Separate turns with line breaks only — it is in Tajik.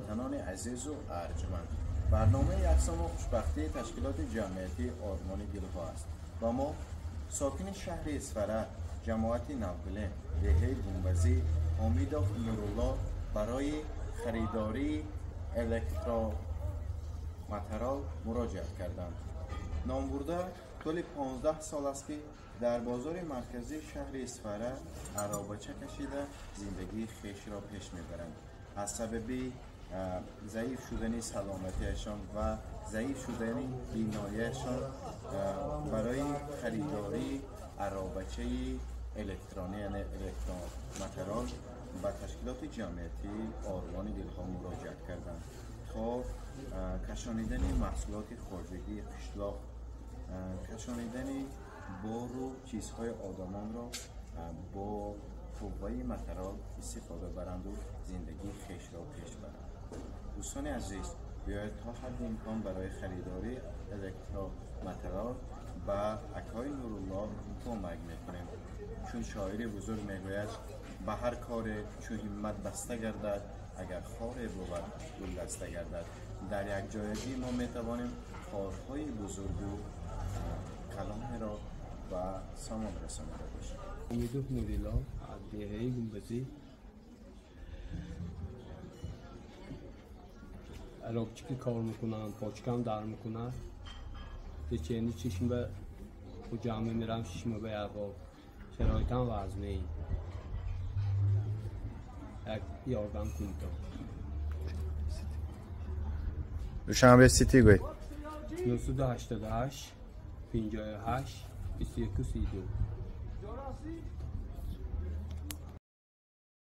Ҳамватанони азизу арҷманд, барномаи Яксомо хушбахтии ташкилоти ҷамъиятии Ормони дилҳо аст ва мо сокини шаҳри Исфара, ҷамоати Навгулем, деҳаи Гумбазӣ Ҳомидов Нурулло барои харидории электроматериал муроҷиат карданд. Номбурда тӯли 15 сол аст, ки дар бозори марказии шаҳри Исфара аробача кашида зиндагии хешро пеш мебаранд. Аз сабаби заиф шудани саломатиашон ва заиф шудани бинояшон барои харидории аробачаи электронӣ, яъне электроматериал, ба ташкилоти ҷамъиятии Орвони дилҳо муроҷиат карданд, то кашонидани маҳсулоти хоҷагии қишлоқ, кашонидани бору чизҳои одамонро бо қувваи материал истифода баранду зиндагии хешро пеш баранд. Дӯстони азиз, биёед то ҳадди имкон барои харидории электроматериал ба акои Нурулло кӯмак мекунем, чун шоири бузург мегӯяд: ба ҳар коре чун ҳиммат баста гардад, агар хоре бувад, гулдаста гардад. Дар якҷоягӣ мо метавонем корҳои бузургу калонеро ба сомон расонида бошем.
Ҳомидов Нурилло аз деҳаи Гумбазӣ аробчики кор мекунам, почкам дар мекунад. Печени чишм ба ҷамъ мемирам, шишма ба яқоб. Шароитам вазмин. Як ёрдам кунитон.
Душанбе Сити гӯй.
988 58 21 32.